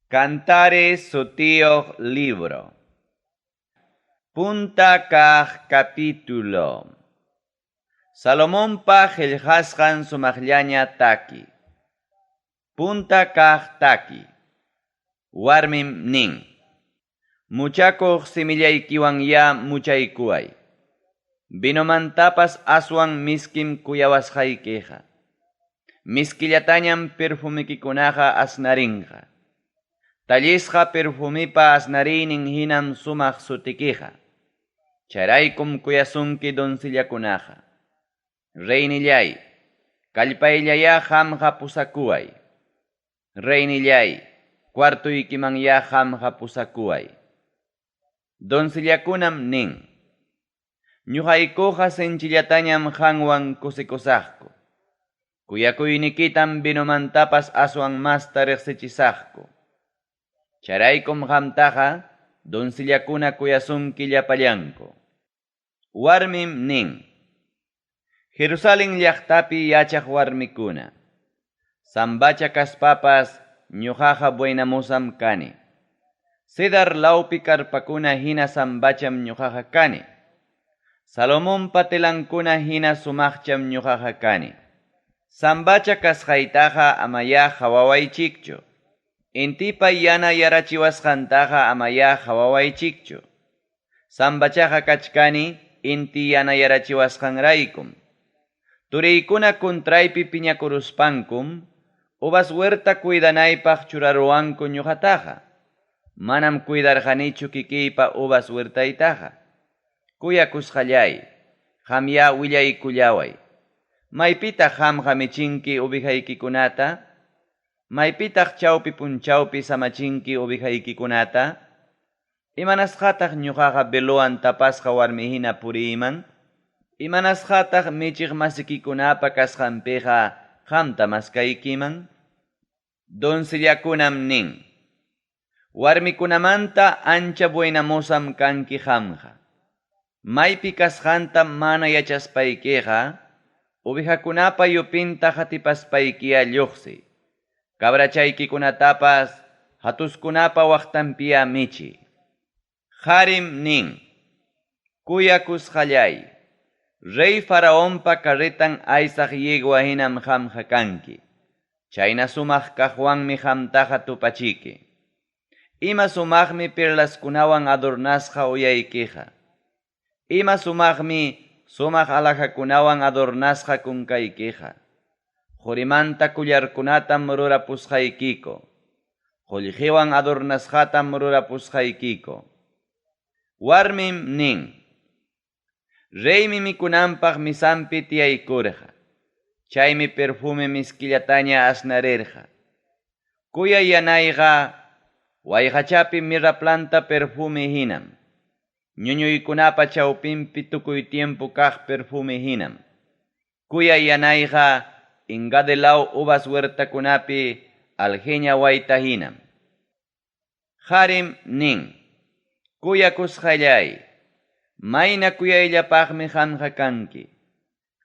Cantares sutiyuq libro. Punta kaq capítulo. Salomonpa qillqasqan sumaqllaña taki. Punta kaq taki. Warmim nin: Muchakuq simillaykiwanyá muchaykuway. Vinomantapas aswan miskim kuyawasqaykiqa. Miskillatañam perfumikikunaqa asnarinqa. Tallisqa perfumipa asnariynin hinam sumaq sutikiqa. Chayraykum kuyasunki doncellakunaqa. Reynilláy, kallpayllayá qamqa pusakuway. Reynilláy, cuartoykimanyá qamqa pusakuway. Doncellakunam nin: Ñuqaykuqa sinchillatañam qanwan kusikusaqku. Kuyakuynikitam vinomantapas aswan masta riqsichisaqku. Chayraykum qamtaqa doncellakuna kuyasunki llapallanku. Warmim nin: Jerusalen llaqtapi yachaq warmikuna, zambacha kaspapas ñuqaqa buenamosam kani. Cedar lawpi karpakuna hina zambacham ñuqaqa kani. Salomonpa telankuna hina sumaqcham ñuqaqa kani. Zambacha kasqaytaqa amayá qawawaychikchu. Intipa yana yarachiwasqantaqa amayá qawawaychikchu. Zambachaqa kachkani inti yana yarachiwasqanraykum. Turiykuna contraypi piñakuruspankum, uvas huerta cuidanaypaq churaruwanku ñuqataqa. Manam cuidarqanichu kikiypa uvas huertaytaqa. Kuyakusqallay, qamyá willaykullaway. Maypitaq qamqa michinki ovejaykikunata? Maypitaq chawpi punchawpi samachinki ovejaykikunata? Imanasqataq ñuqaqa velowan tapasqa warmi hina puriyman? Imanasqataq michiq masikikunapa kasqanpiqa qamta maskaykiman? Doncellakunam nin: Warmikunamanta ancha buenamosam kanki qamqa. Maypi kasqanta mana yachaspaykiqa, ovejakunapa yupinta qatipaspaykiya lluqsiy. Cabrachaykikunatapas hatuskunapa waqtanpiya michiy. Qarim nin: Kuyakusqallay, rey Faraonpa carretan aysaq yegua hinam qamqa kanki. Chayna sumaq kaqwanmi qamtaqa tupachiki. Ima sumaqmi perlaskunawan adornasqa uyaykiqa. Ima sumaqmi sumaq alhajakunawan adornasqa kunkaykiqa. Qurimanta collarkunatam rurapusqaykiku. Qullqiwan adornasqatam rurapusqaykiku. Warmim nin: Reymi mikunanpaq misanpi tiyaykurqa. Chaymi perfume miskillataña asnarirqa. Kuyay yanayqa wayqachapi mirra planta perfume hinam. Ñuñuykunapa chawpinpi tukuy tiempo kaq perfume hinam. Kuyay yanayqa Engadi law uvas huertakunapi alheña wayta hinam. Qarim nin: Kuyakusqallay, mayna kuyayllapaqmi qamqa kanki.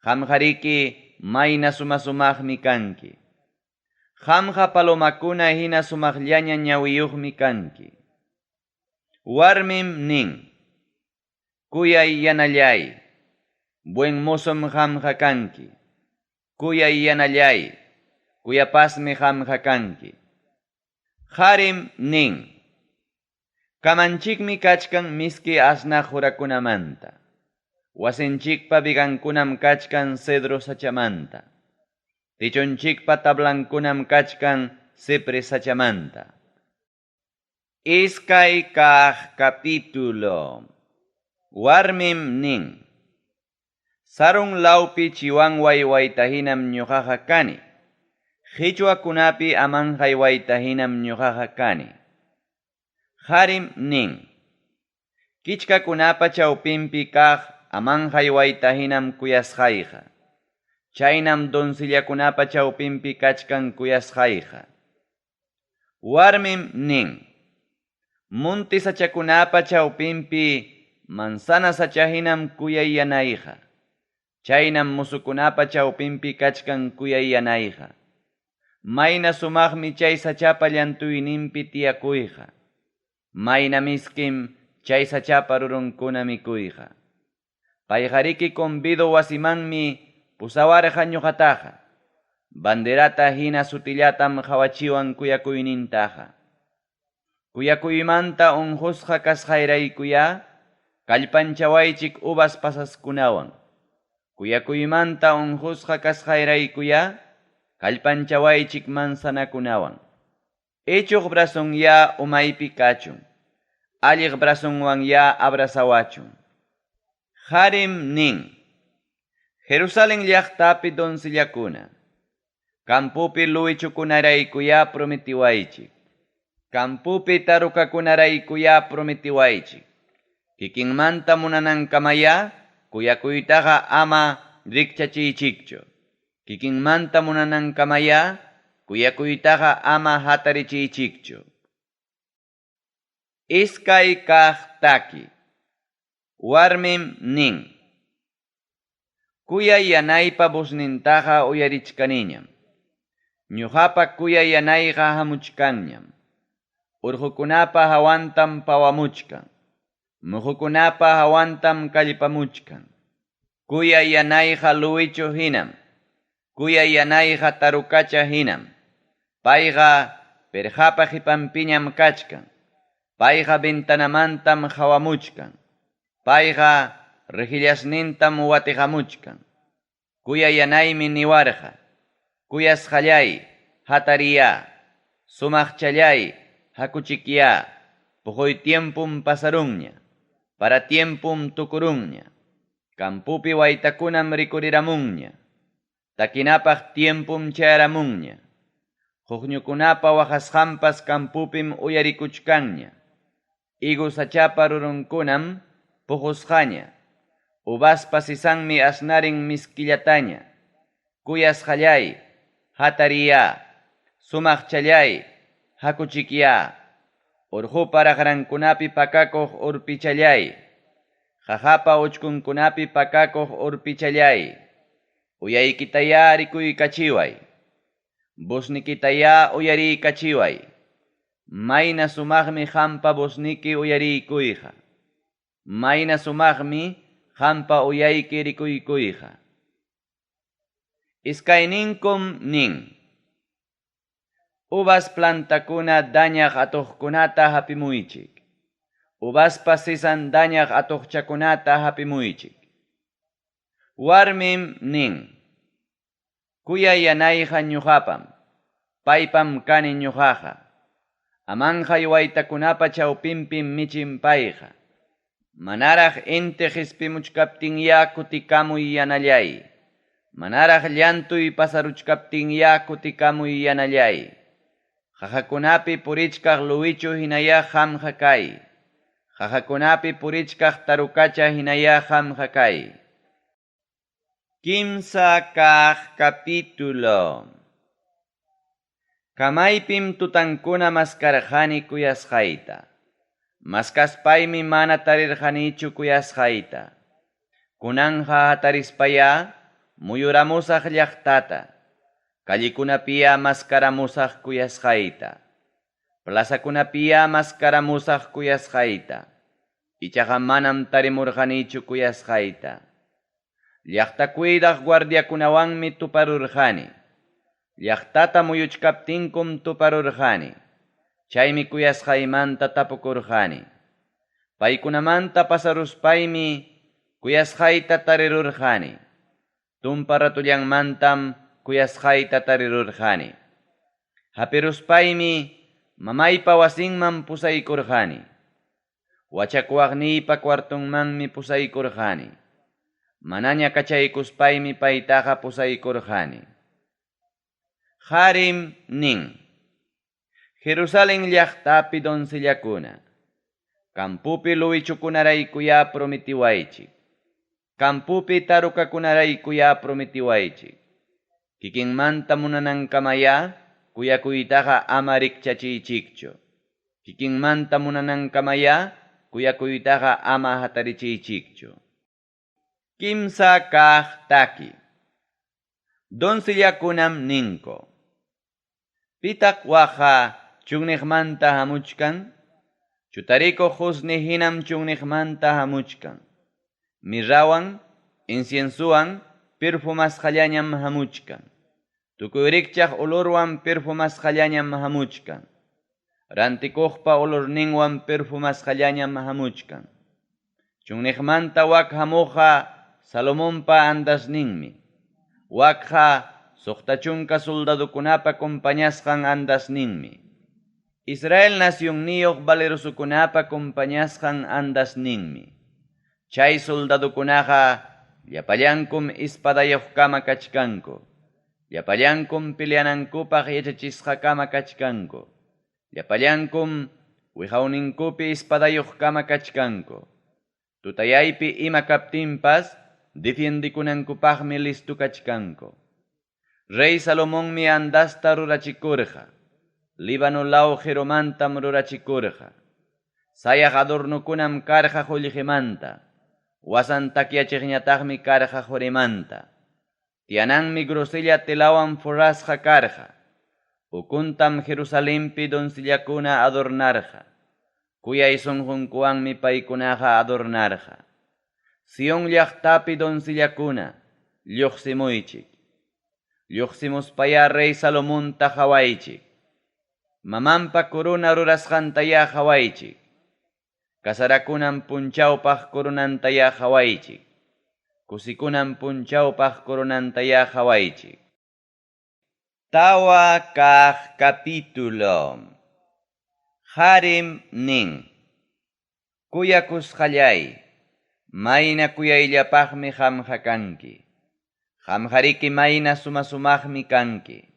Qamqariki mayna suma-sumaqmi kanki. Qamqa palomakuna hina sumaqllaña ñawiyuqmi kanki. Warmim nin: Kuyay yanallay, buen mozom qamqa kanki. Kuyay yanallay, kuyapasmi qamqa kanki. Qarim nin: Kamanchikmi kachkan miski asnaq qurakunamanta. Wasinchikpa vigankunam kachkan cedro sachamanta. Techonchikpa tablankunam kachkan cipres sachamanta. Iskay kaq capítulo. Warmim nin: Sarun lawpi chiwanway wayta hinam ñuqaqa kani. Qichwakunapi amanqay wayta hinam ñuqaqa kani. Qarim nin: Kichkakunapa chawpinpi kaq amanqay wayta hinam kuyasqayqa. Chaynam doncellakunapa chawpinpi kachkan kuyasqayqa. Warmim nin: Monte sachakunapa chawpinpi manzana sacha hinam kuyay yanayqa. Chaynam musukunapa chawpinpi kachkan kuyay yanayqa. Mayna sumaqmi chay sachapa llantuyninpi tiyakuyqa! Mayna miskim chay sachapa rurunkuna mikuyqa! Payqariki convido wasimanmi pusawarqa ñoqataqa. Banderata hina sutillatam qawachiwan kuyakuynintaqa. Kuyakuymanta unqusqa kasqayraykuyá kallpanchawaychik uvas pasaskunawan. Kuyakuymanta unqusqa kasqayraykuyá kallpanchawaychik manzanakunawan. Ichuq brazonyá umaypi kachun, alliq brazonwanyá abrazawachun. Qarim nin, Jerusalen llaqtapi doncellakuna, campopi luwichukunaraykuyá prometiwaychik, campopi tarukakunaraykuyá prometiwaychik, kikinmanta munanankamayá kuyakuytaqa ama rikchachiychikchu, kikinmanta munanankamayá kuyakuytaqa ama hatarichiychikchu. Iskay kaq taki. Warmim nin, Kuyay yanaypa voznintaqa uyarichkaniñam. Ñuqapa kuyay yanayqa hamuchkanñam. Urqukunapa hawantam pawamuchkan. Muqukunapa hawantam kallpamuchkan. Kuyay yanayqa luwichu hinam. Kuyay yanayqa tarukacha hinam. Payqa pirqapa qipanpiñam kachkan. Payqa ventanamantam qawamuchkan. Payqa rejillasnintam watiqamuchkan. Kuyay yanaymi niwarqa, Kuyasqallay, hatariyá. Sumaqchallay, hakuchikyá. Puquy tiempom pasarunña. Para tiempom tukurunña. Campopi waytakunam rikuriramunña. Takinapaq tiempom chayaramunña. Quqñukunapa waqasqanpas campopim uyarikuchkanña. Higo sachapa rurunkunam puqusqaña. Uvaspa sisanmi asnarin miskillataña. Kuyasqallay, hatariyá. Sumaqchallay, hakuchikyá. Urqupa raqrankunapi pakakuq urpichallay. Qaqapa uchkunkunapi pakakuq urpichallay. Uyaykitayá rikuykachiway. Voznikitayá uyariykachiway. Mayna sumaqmi qampa vozniki uyariykuyqa. Mayna sumaqmi qampa uyayki rikuykuyqa. Iskayninkum nin. Uvas plantakuna dañaq atuqkunata hapimuychik. Uvaspa sisan dañaq atuqchakunata hapimuychik. Warmim nin. Kuyay yanayqa ñuqapam, paypam kani ñuqaqa. Amanqay waytakunapa chawpinpim michin payqa. Manaraq inti qispimuchkaptinyá kutikamuy yanallay. Manaraq llantuy pasaruchkaptinyá kutikamuy yanallay. Qaqakunapi purichkaq luwichu hinayá qamqa kay. Qaqakunapi purichkaq tarukacha hinayá qamqa kay. Kimsa kaq capítulo. Kamaypim tutankuna maskarqani kuyasqayta. Maskaspaymi mana tarirqanichu kuyasqayta. Kunanqa hatarispayá muyuramusaq llaqtata. Callekunapiyá maskaramusaq kuyasqayta. Plazakunapiyá maskaramusaq kuyasqayta. Ichaqa manam tarimurqanichu kuyasqayta. Llaqta cuidaq guardiakunawanmi tuparurqani. Llaqtata muyuchkaptinkum tuparurqani. Chaymi kuyasqaymanta tapukurqani. Paykunamanta pasaruspaymi kuyasqayta tarirurqani. Tumpa ratullanmantam kuyasqayta tarirurqani. Hapiruspaymi mamaypa wasinman pusaykurqani. Wachakuwaqniypa cuartonmanmi pusaykurqani. Manaña kachaykuspaymi paytaqa pusaykurqani. Qarim nin, Jerusalen llaqtapi doncellakuna, campopi luwichukunaraykuyá prometiwaychik. Campopi tarukakunaraykuyá prometiwaychik. Kikinmanta munanankamayá kuyakuytaqa ama rikchachiychikchu. Kikinmanta munanankamayá kuyakuytaqa ama hatarichiychikchu. Kimsa kaq taki. Doncellakunam ninku. Pitaq wakqa chunniqmanta hamuchkan? Chutarikuq qusni hinam chunniqmanta hamuchkan. Mirrawan, inciensowan perfumasqallañam hamuchkan. Tukuy rikchaq olorwan perfumasqallañam hamuchkan. Rantikuqpa olorninwan perfumasqallañam hamuchkan. Chunniqmanta wak hamuqqa Salomonpa andasninmi. Wakqa 60 soldadokunapa compañasqan andasninmi. Israel nacionniyuq valerosokunapa compañasqan andasninmi. Chay soldadokunaqa llapallankum espadayuqkama kachkanku. Llapallankum peleanankupaq yachachisqakama kachkanku. Llapallankum wiqawninkupi espadayuqkama kachkanku. Tutayaypi ima kaptinpas defiendikunankupaqmi listo kachkanku. Rey Salomonmi andasta rurachikurqa. Líbano law qirumantam rurachikurqa. Sayaq adornokunam karqa qullqimanta. Wasan takyachiqñataqmi karqa qurimanta. Tiyananmi grosella telawan forrasqa karqa. Ukuntam Jerusalenpi doncellakuna adornarqa. Kuyay sunqunkuwanmi paykunaqa adornarqa. Sion llaqtapi doncellakuna, lluqsimuychik. Lluqsimuspaya rey Salomonta qawaychik. Mamanpa corona rurasqantayá qawaychik. Casarakunan punchawpaq coronantayá qawaychik. Kusikunan punchawpaq coronantayá qawaychik. Tawa kaq capítulo. Harim nin. Kuyakusqallay, mayna kuyayllapaqmi qamqa kanki. Qamqariki mayna suma-sumaqmi kanki.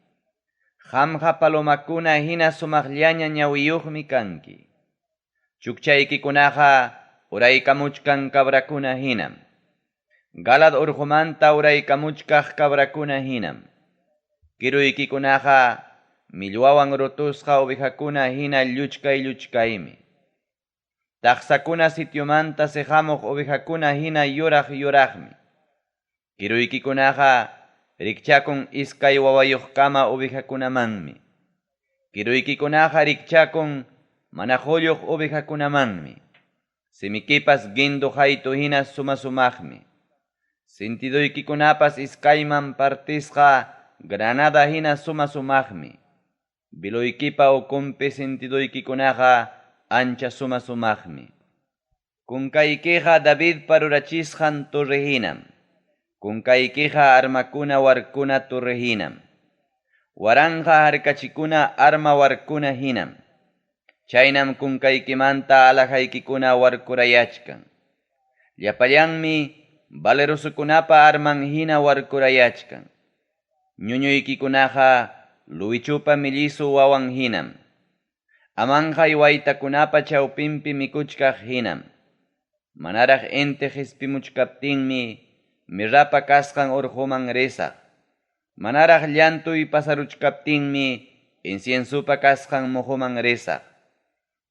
Qamqa palomakuna hina sumaqllaña ñawiyuqmi kanki. Chukchaykikunaqa uraykamuchkan cabrakuna hinam. Galad urqumanta uraykamuchkaq cabrakuna hinam. Kiruykikunaqa millwawan rutusqa ovejakuna hina lluchkay lluchkaymi. Taqsakuna sitiomanta siqamuq ovejakuna hina yuraq yuraqmi. Kiruykikunaqa rikchakun iskay wawayuqkama ovejakunamanmi. Kiruykikunaqa rikchakun mana qulluq ovejakunamanmi. Simikipas guindo haytu hina suma-sumaqmi. Sentidoykikunapas iskayman partisqa granada hina suma-sumaqmi. Viloykipa ukunpi sentidoykikunaqa ancha suma-sumaqmi. Kunkaykiqa Davidpa rurachisqan torre hinam. Kunkaykiqa armakuna warkuna torre hinam. Waranqa harkachikuna arma warkuna hinam. Chaynam kunkaykimanta alajaykikuna warkurayachkan. Llapallanmi valerosokunapa arman hina warkurayachkan. Ñuñuykikunaqa luwichupa millizu wawan hinam. Amanqay waytakunapa chawpinpi mikuchkaq hinam. Manaraq inti qispimuchkaptinmi mirrapa kasqan urquman risaq. Manaraq llantuy pasaruchkaptinmi inciensopa kasqan muhuman risaq.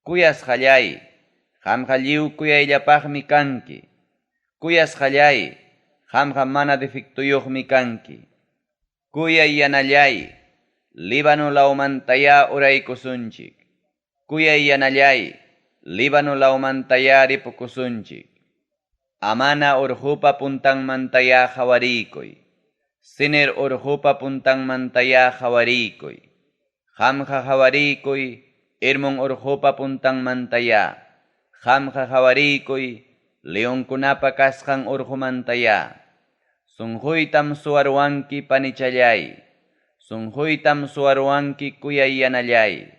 Kuyasqallay, qamqa lliw kuyayllapaqmi kanki. Kuyasqallay, qamqa mana defectuyuqmi kanki. Kuyay yanallay, Líbano lawmantayá uraykusunchik. Kuyay yanallay, Líbano lawmantayá ripukusunchik. Amana urqupa puntanmantayá qawariykuy. Sinir urqupa puntanmantayá qawariykuy. Qamqa qawariykuy, Hermon urqupa puntanmantayá. Qamqa qawariykuy, leonkunapa kasqan urqumantayá. Sunquytam suwarwanki panichallay. Sunquytam suwarwanki kuyay yanallay.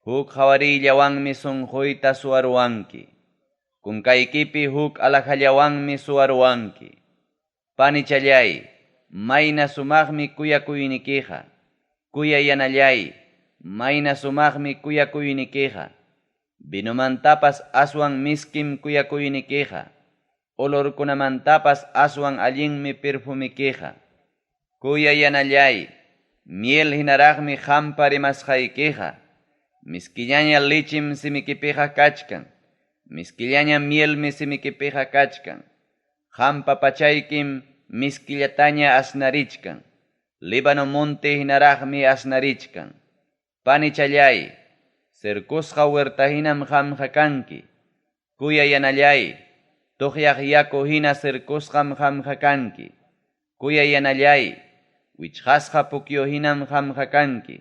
Huk qawariyllawanmi sunquyta suwarwanki. Kunkaykipi huk alajallawanmi suwarwanki. Panichallay, mayna sumaqmi kuyakuynikiqa. Kuyay yanallay, mayna sumaqmi kuyakuynikiqa. Vinomantapas aswan miskim kuyakuynikiqa. Olorkunamantapas aswan allinmi perfumikiqa. Kuyay yanallay, miel hinaraqmi qampa rimasqaykiqa. Miskillaña lichim simikipiqa kachkan. Miskillaña mielmi simikipiqa kachkan. Qampa pachaykim miskillataña asnarichkan. Líbano monte hinaraqmi asnarichkan. Panichallay, cercosqa huerta hinam qamqa kanki. Kuyayanallay, tuqyaq yaku hina cercosqam qamqa kanki. Kuyayanallay, wichqasqa pukyu hinam qamqa kanki.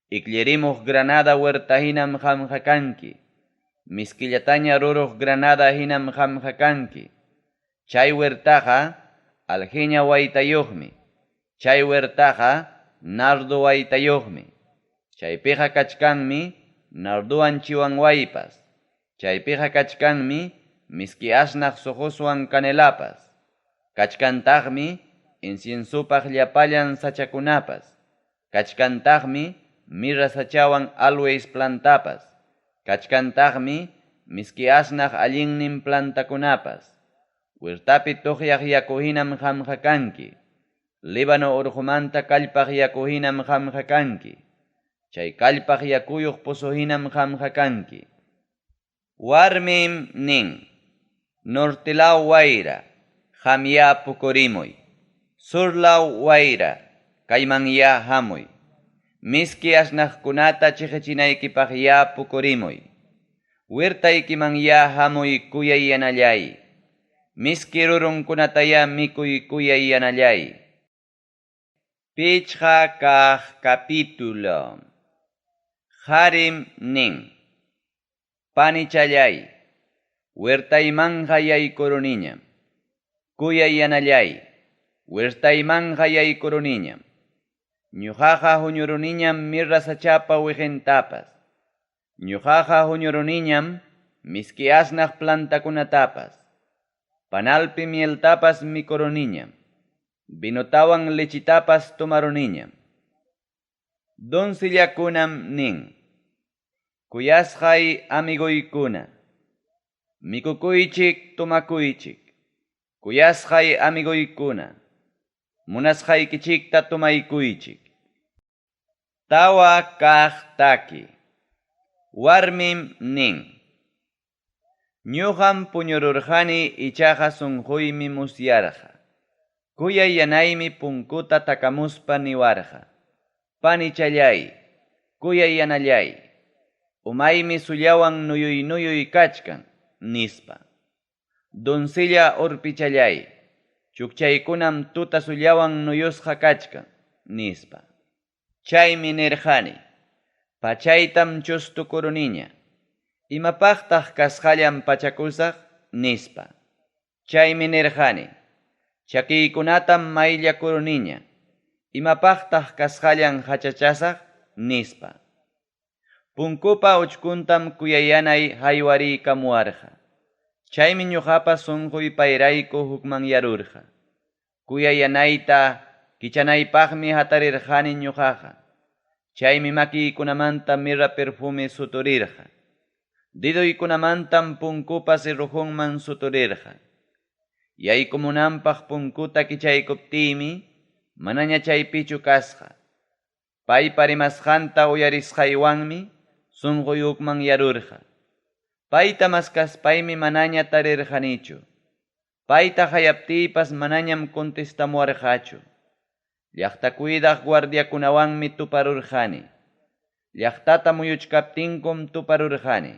Ikllirimuq granada huerta hinam qamqa kanki. Miskillataña ruruq granada hinam qamqa kanki. Chay huertaqa alheña waytayuqmi. Chay huertaqa nardo waytayuqmi. Chaypiqa kachkanmi nardowan chiwanwaypas. Chaypiqa kachkanmi miski asnaq soqoswan canelapas. Kachkantaqmi inciensopaq llapallan sachakunapas. Kachkantaqmi mirra sachawan aloes plantapas. Kachkantaqmi miski asnaq allinnin plantakunapas. Huertapi tuqyaq yaku hinam qamqa kanki. Líbano urqumanta kallpaq yaku hinam qamqa kanki. Chay kallpaq yakuyuq pozo hinam qamqa kanki. Warmim nin, Nortilaw wayra, qamya pukurimuy. Surlaw wayra, kaymanya hamuy. Miski asnaqkunata chiqichinaykipaqya pukurimuy. Huertaykimanya hamuy kuyayanallay. Miski rurunkunataya mikuy kuyayanallay. Pichqa kaq capítulo. Qarim nin. Panichallay. Huertaymanqa yaykuruniñam. Kuyayanallay. Huertaymanqa yaykuruniñam. Ñuqaqa huñuruniñam mirra sachapa wiqintapas. Ñuqaqa huñuruniñam miski asnaq plantakunatapas. Panalpi mieltapas mikuruniñam. Vinotawan lechitapas tomaruniñam. Doncellakunam nin. Kuyasqay amigoykuna. Mikukuychik tomakuychik. Kuyasqay amigoykuna. Munasqaykichikta tomaykuychik. Tawa kaq taki. Warmim nin. Ñuqam puñururqani ichaqa sunquymi musyarqa. Kuyayanaymi punkuta takamuspa niwarqa. Panichallay, kuyayanallay. Umaymi sullawan nuyuy nuyuy kachkan, nispa. Doncella urpichallay, chukchaykunam tuta sullawan nuyusqa kachkan, nispa. Chaymi nirqani, pachaytam chustukuruniña. Imapaqtaq kasqallan pachakusaq, nispa. Chaymi nirqani, chakiykunatam mayllakuruniña. Imapaqtaq kasqallan hachachasaq, nispa. Punkupa uchkuntam kuyayanay haywariykamuwarqa. Chaymi ñuqapa sunquy payrayku hukmanyarurqa. Kuyayanayta kichanaypaqmi hatarirqani ñuqaqa. Chaymi makiykunamanta mirra perfume suturirqa. Diduykunamantam punkupa cerrojunman suturirqa. Yaykumunanpaq punkuta kichaykuptiymi manaña chaypichu kasqa. Paypa rimasqanta uyarisqaywanmi sunquy hukmanyarurqa. Payta maskaspaymi manaña tarirqanichu. Payta hayaptiypas manañam contestamuwarqachu. Llaqta cuidaq guardiakunawanmi tuparurqani. Llaqtata muyuchkaptinkum tuparurqani.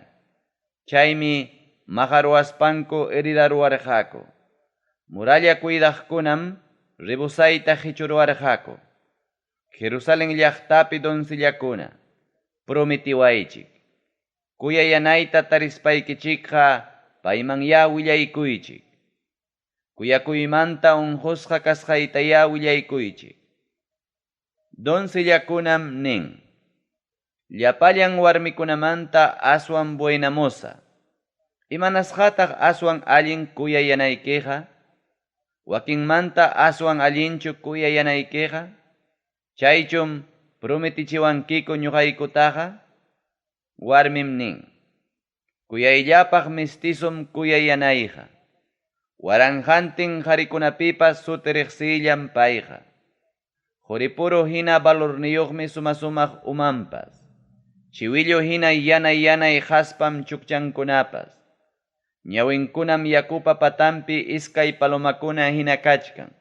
Chaymi maqaruwaspanku heridaruwarqaku. Muralla cuidaqkunam rebosayta qichuruwarqaku. Jerusalén llaqtapi doncellakuna, prometiwaychik. Kuyayanayta tarispaykichikqa paymanya willaykuychik. Kuyakuymanta unqusqa kasqaytaya willaykuychik. Doncellakunam nin. Llapallan warmikunamanta aswan buena moza. Imanasqataq aswan allin kuyayanaykiqa? Wakinmanta aswan allinchu kuyayanaykiqa? Chaychum prometichiwankiku ñuqaykutaqa? Warmim nin. Kuyayllapaq mestizom kuyayanayqa. Waranqantin qarikunapipas suti riqsiyllam payqa. Quripuro hina valorniyuqmi sumasumaq umanpas. Chiwillu hina yanay yanay qaspam chukchankunapas. Ñawinkunam yakupa patanpi iskay palomakuna hina kachkan.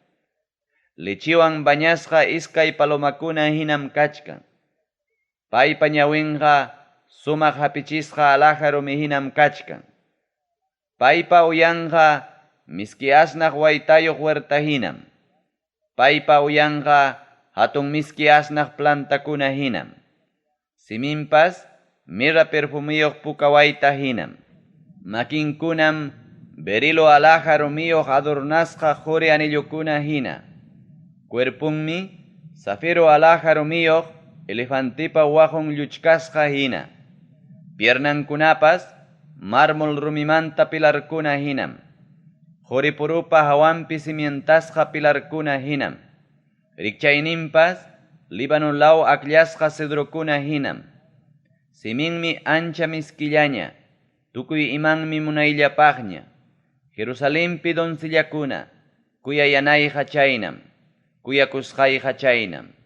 Lechiwan bañasqa iskay palomakuna hinam kachkan. Paypa ñawinqa sumaq hapichisqa alhaja rumi hinam kachkan. Paypa uyanqa miski asnaq waytayuq huerta hinam. Paypa uyanqa hatun miski asnaq plantakuna hinam. Siminpas mirra perfumeyuq puka wayta hinam. Makinkunam berilo alhaja rumiyuq adornasqa quri anillokuna hina. Cuerponmi zafiro alhaja rumiyuq elefantepa waqun lluchkasqa hina. Piernankunapas mármol rumimanta pilarkuna hinam. Quripurupa hawanpi cimientasqa pilarkuna hinam. Rikchayninpas Líbano law akllasqa cedrokuna hinam. Siminmi ancha miskillaña, tukuy imanmi munayllapaqña. Jerusalenpi doncellakuna, kuyayanayqa chaynam, kuyakusqayqa chaynam.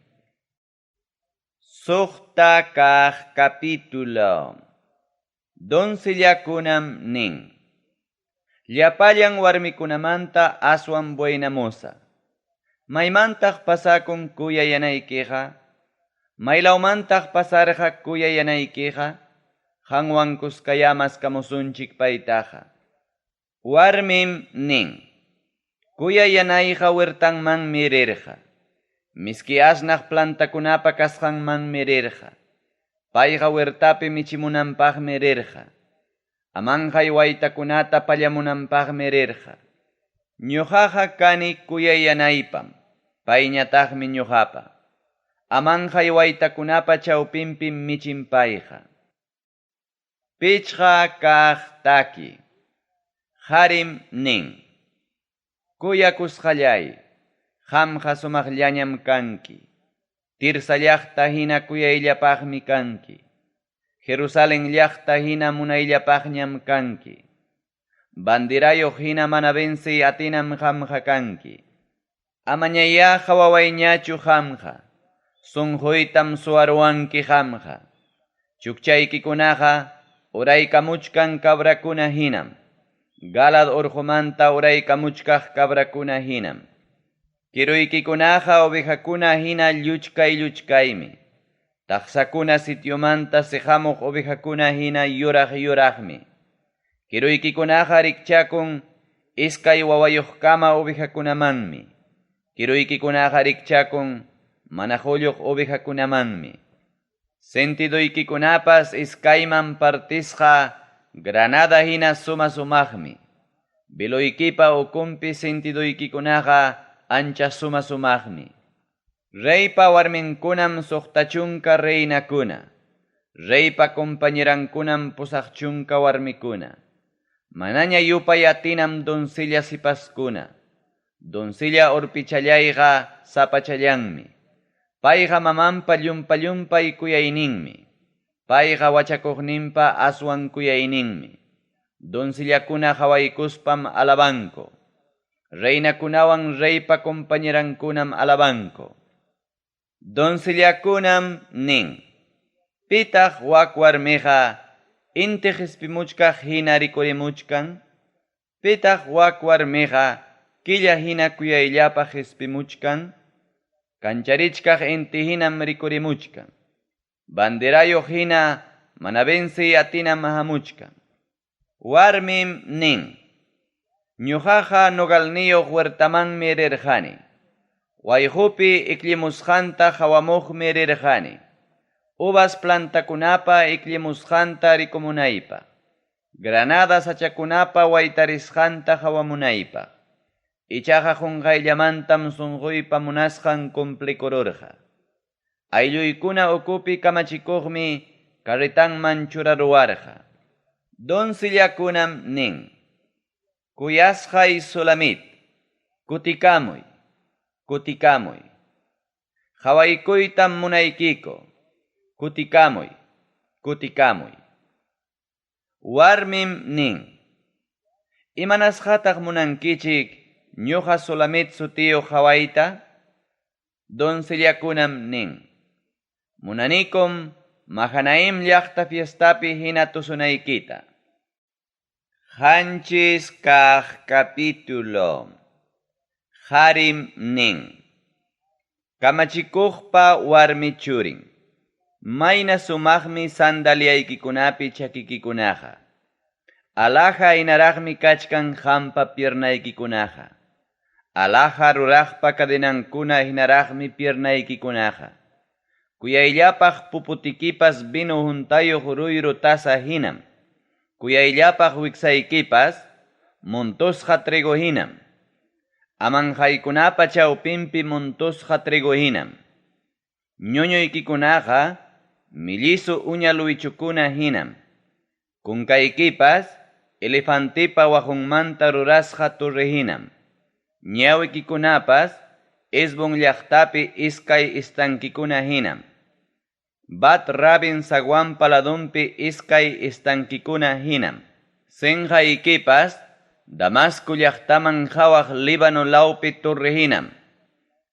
Suqta kaq capítulo. Doncellakunam nin. Llapallan warmikunamanta aswan buenamoza. Maymantaq pasakun kuyayanaykiqa? Maylawmantaq pasarqa kuyayanaykiqa? Qanwan kuskayá maskamusunchik paytaqa. Warmim nin. Kuyayanayqa huertanmanmi rirqa. Miski asnaq plantakunapa kasqanmanmi rirqa. Payqa huertapi michimunanpaqmi rirqa. Amanqay waytakunata pallamunanpaqmi rirqa. Ñuqaqa kani kuyayanaypam, payñataqmi ñuqapa. Amanqay waytakunapa chawpinpim michin payqa. Pichqa kaq taki. Qarim nin. Kuyakusqallay, qamqa sumaqllañam kanki. Tirsa llaqta hina kuyayllapaqmi kanki. Jerusalén llaqta hina munayllapaqñam kanki. Banderayuq hina mana vencey atinam qamqa kanki. Amañayá qawawayñachu qamqa. Sunquytam suwaruwanki qamqa. Chukchaykikunaqa uraykamuchkan cabrakuna hinam. Galaad urqumanta uraykamuchkaq cabrakuna hinam. Kiruykikunaqa ovejakuna hina lluchkay lluchkaymi. Taqsakuna sitiomanta siqamuq ovejakuna hina yuraq yuraqmi. Kiruykikunaqa rikchakun iskay wawayuqkama ovejakunamanmi. Kiruykikunaqa rikchakun mana qulluq ovejakunamanmi. Sentidoykikunapas iskayman partisqa granada hina suma sumaqmi. Veloykipa ukunpi sentidoykikunaqa ancha suma sumaqmi. Reypa warminkunam suqta chunka reinakuna. Reypa compañerankunam 80 warmikuna. Manaña yupay atinam doncella sipaskuna. Doncella urpichallayqa sapachallanmi. Payqa mamanpa llumpa-llumpay kuyayninmi. Payqa wachakuqninpa aswan kuyayninmi. Doncellakuna qawaykuspam alabanku. Reinakunawan reypa compañerankunam alabanku. Doncellakunam nin. Pitaq wak warmiqa inti qispimuchkaq hina rikurimuchkan? Pitaq wak warmiqa killa hina kuyayllapaq qispimuchkan? Kancharichkaq inti hinam rikurimuchkan. Banderayuq hina mana vencey atinam hamuchkan. Warmim nin. Ñuqaqa nogalniyuq huertamanmi rirqani. Wayqupi ikllimusqanta qawamuqmi rirqani. Uvas plantakunapa ikllimusqanta rikumunaypaq. Granada sachakunapa waytarisqanta qawamunaypaq. Ichaqa qunqayllamantam sunquypa munasqan cumplikururqa. Aylluykuna ukupi kamachikuqmi carretanman churaruwarqa. Doncellakunam nin. Kuyasqay Sulamit, kutikamuy, kutikamuy. Qawaykuytam munaykiku, kutikamuy, kutikamuy. Warmim nin. Imanasqataq munankichik ñuqa Sulamit sutiyuq qawayta? Doncellakunam nin. Munanikum Mahanaim llaqta fiestapi hina tusunaykita. 7 kaq capítulo. Qarim nin. Kamachikuqpa warmi churin. Mayna sumaqmi sandaliaykikunapi chakikikunaqa. Alhaja hinaraqmi kachkan qampa piernaykikunaqa. Alhaja ruraqpa cadenankuna hinaraqmi piernaykikunaqa. Kuyayllapaq puputikipas vino huntayuq ruyru taza hinam. Kuyayllapaq wiksaykipas montusqa trigo hinam. Amanqaykunapa chawpinpi montusqa trigo hinam. Ñuñuykikunaqa millizu uña luwichukuna hinam. Kunkaykipas elefantepa waqunmanta rurasqa torre hinam. Ñawikikunapas Hesbon llaqtapi iskay estanquekuna hinam. Bat Rabin zaguanpa ladonpi iskay estanquekuna hinam. Senqaykipas Damasco llaqtaman qawaq Líbano lawpi torre hinam.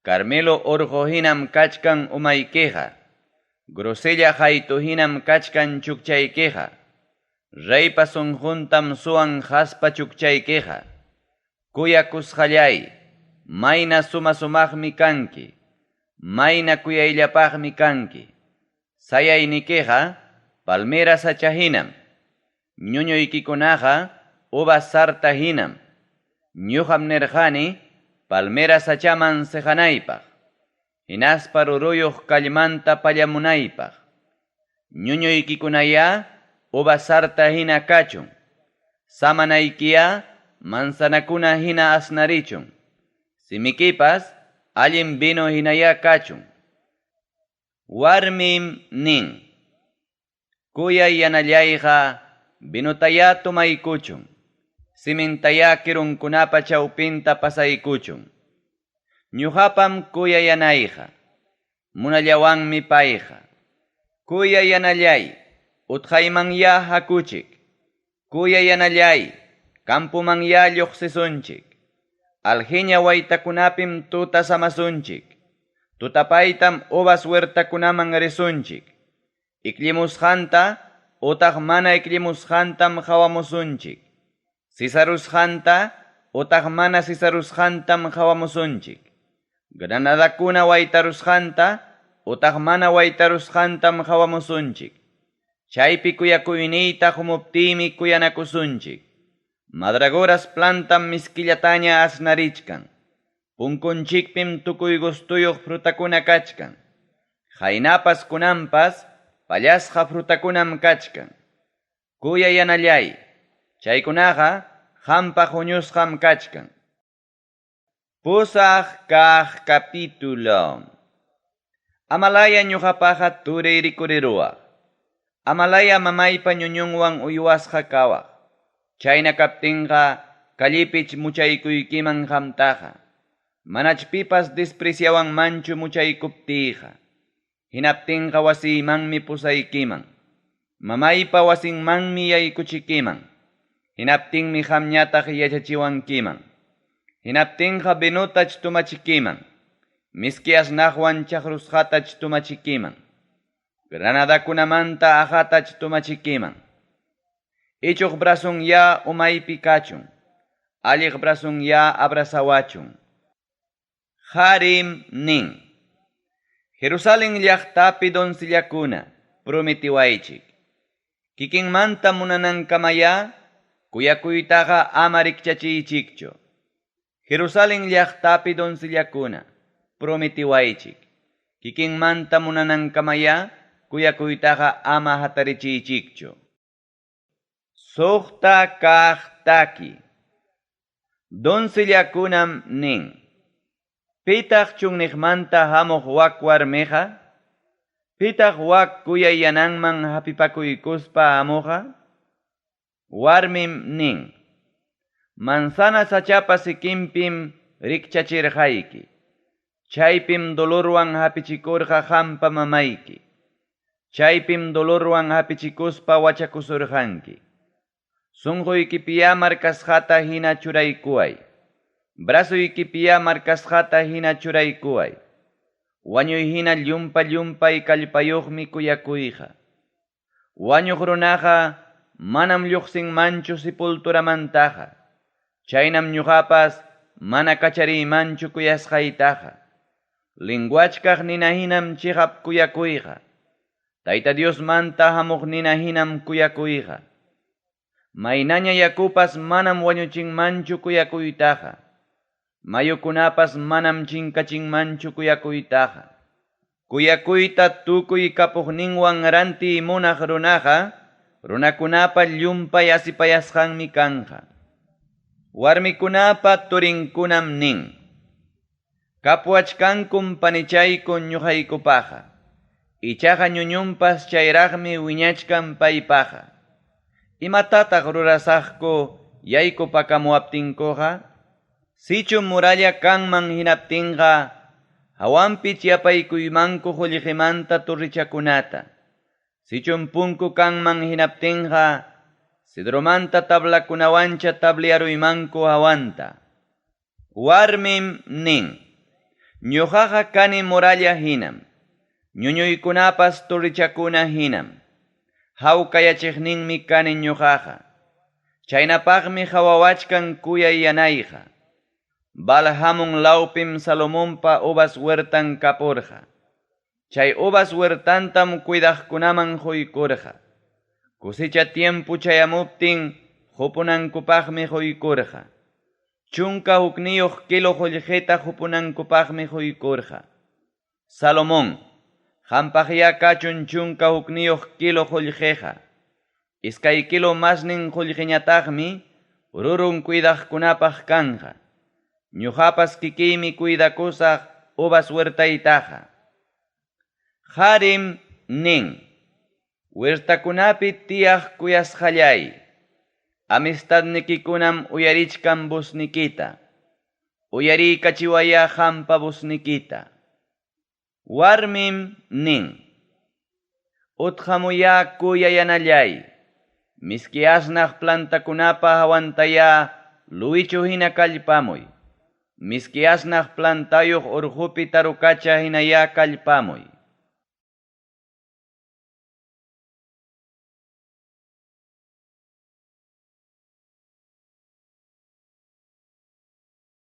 Carmelo orqo hinam kachkan umaykiqa. Grosella qaytu hinam kachkan chukchaykiqa. Reypa sunquntam suwan qaspa chukchaykiqa. Kuyakusqallay, mayna suma-sumaqmi kanki, mayna kuyayllapaqmi kanki. Sayaynikiqa palmera sacha hinam, ñuñuykikunaqa uvas sarta hinam. Ñuqam nirqani palmera sachaman seqanaypaq, hinaspa ruruyuq kallmanta pallamunaypaq. Ñuñuykikunayá uvas sarta hina kachun, samanaykiyá manzanakuna hina asnarichun, simikipas allin vino hinayá kachun. Warmim nin: Kuyay yanallayqa vinotayá tomaykuchun, simintayá kirunkunapa chawpinta pasaykuchun. Ñuqapam kuyay yanayqa, munallawanmi payqa. Kuyay yanallay, utqaymanyá hakuchik. Kuyay yanallay, campomanyá lluqsisunchik. Alheña waytakunapim tuta samasunchik. Tutapaytam uvas huertakunaman risunchik. Ikllimusqanta utaq mana ikllimusqantam qawamusunchik. Sisarusqanta utaq mana sisarusqantam qawamusunchik. Granadakuna waytarusqanta utaq mana waytarusqantam qawamusunchik. Chaypi kuyakuyniyta qumuptiymi kuyanakusunchik. Mandragoras plantam miskillataña asnarichkan. Punkunchikpim tukuy gustuyuq frutakuna kachkan. Qaynapas kunanpas pallasqa frutakunam kachkan. Kuyay yanallay, chaykunaqa qampaq huñusqam kachkan. Pusaq kaq capítulo. Amalaya ñuqapaqa turiy rikuriruwaq. Amalaya mamaypa ñuñunwan uywasqa kawaq. Chayna kaptinqa callepich muchaykuykiman qamtaqa. Manach pipas despreciawanmanchu muchaykuptiyqa. Hinaptinqa wasiymanmi pusaykiman. Mamaypa wasinmanmi yaykuchikiman. Hinaptinmi qamñataq yachachiwankiman. Hinaptinqa vinotach tomachikiman. Miski asnaqwan chaqrusqatach tomachikiman. Granadakunamanta aqatach tomachikiman. Ichuq brazunyá umaypi kachun. Alliq brazunyá abrazawachun. Qarim nin: Jerusalen llaqtapi doncellakuna, prometiwaychik. Kikinmanta munanankamayá kuyakuytaqa ama rikchachiychikchu. Jerusalen llaqtapi doncellakuna, prometiwaychik. Kikinmanta munanankamayá kuyakuytaqa ama hatarichiychikchu. Suqta kaq taki. Doncellakunam nin: Pitaq chunniqmanta hamuq wak warmiqa? Pitaq wak kuyay yananman hapipakuykuspa hamuqqa? Warmim nin: Manzana sachapa sikinpim rikchachirqayki. Chaypim dolorwan hapichikurqa qampa mamayki. Chaypim dolorwan hapichikuspa wachakusurqanki. Sunquykipiyá marcasqata hina churaykuway. Brazoykipiyá marcasqata hina churaykuway. Wañuy hina llumpa-llumpay kallpayuqmi kuyakuyqa. Wañuq runaqa manam lluqsinmanchu sepulturamantaqa. Chaynam ñuqapas mana kachariymanchu kuyasqaytaqa. Linguachkaq nina hinam chiqap kuyakuyqa. Tayta Diosmanta hamuq nina hinam kuyakuyqa. Maynaña yakupas manam wañuchinmanchu kuyakuytaqa. Mayukunapas manam chinkachinmanchu kuyakuytaqa. Kuyakuyta tukuy kapuqninwan rantiy munaq runaqa, runakunapa llumpay asipayasqanmi kanqa. Warmikunapa turinkunam nin: Kapuwachkankum panichayku ñuqaykupaqa. Ichaqa ñuñunpas chayraqmi wiñachkan paypaqa. Imatataq rurasaqku yaykupakamuwaptinkuqa? Sichum muralla kanman hinaptinqa, hawanpi chapaykuymanku qullqimanta torrichakunata. Sichum punku kanman hinaptinqa, cedromanta tablakunawancha tabliaruymanku hawanta. Warmim nin: Ñuqaqa kani muralla hinam, ñuñuykunapas torrichakuna hinam. Hawkayachiqninmi kani ñuqaqa. Chaynapaqmi qawawachkan kuyay yanayqa. Baal-hamon lawpim Salomonpa uvas huertan kapurqa. Chay uvas huertantam cuidaqkunaman quykurqa. Cosecha tiempo chayamuptin qupunankupaqmi quykurqa. 11 kilo qullqita qupunankupaqmi quykurqa. Salomón, qampaqyá kachun 11 kilo qullqiqa. 2 kilo masnin qullqiñataqmi rurun cuidaqkunapaq kanqa. Ñuqapas kikiymi cuidakusaq uvas huertaytaqa. Qarim nin: Huertakunapi tiyaq kuyasqallay, amistadnikikunam uyarichkan voznikita. Uyariykachiwayá qampa voznikita. Warmim nin: Utqamuyá kuyayanallay, miski asnaq plantakunapa hawantayá luwichu hina kallpamuy. Miski asnaq plantayuq urqupi tarukacha hinayá kallpamuy.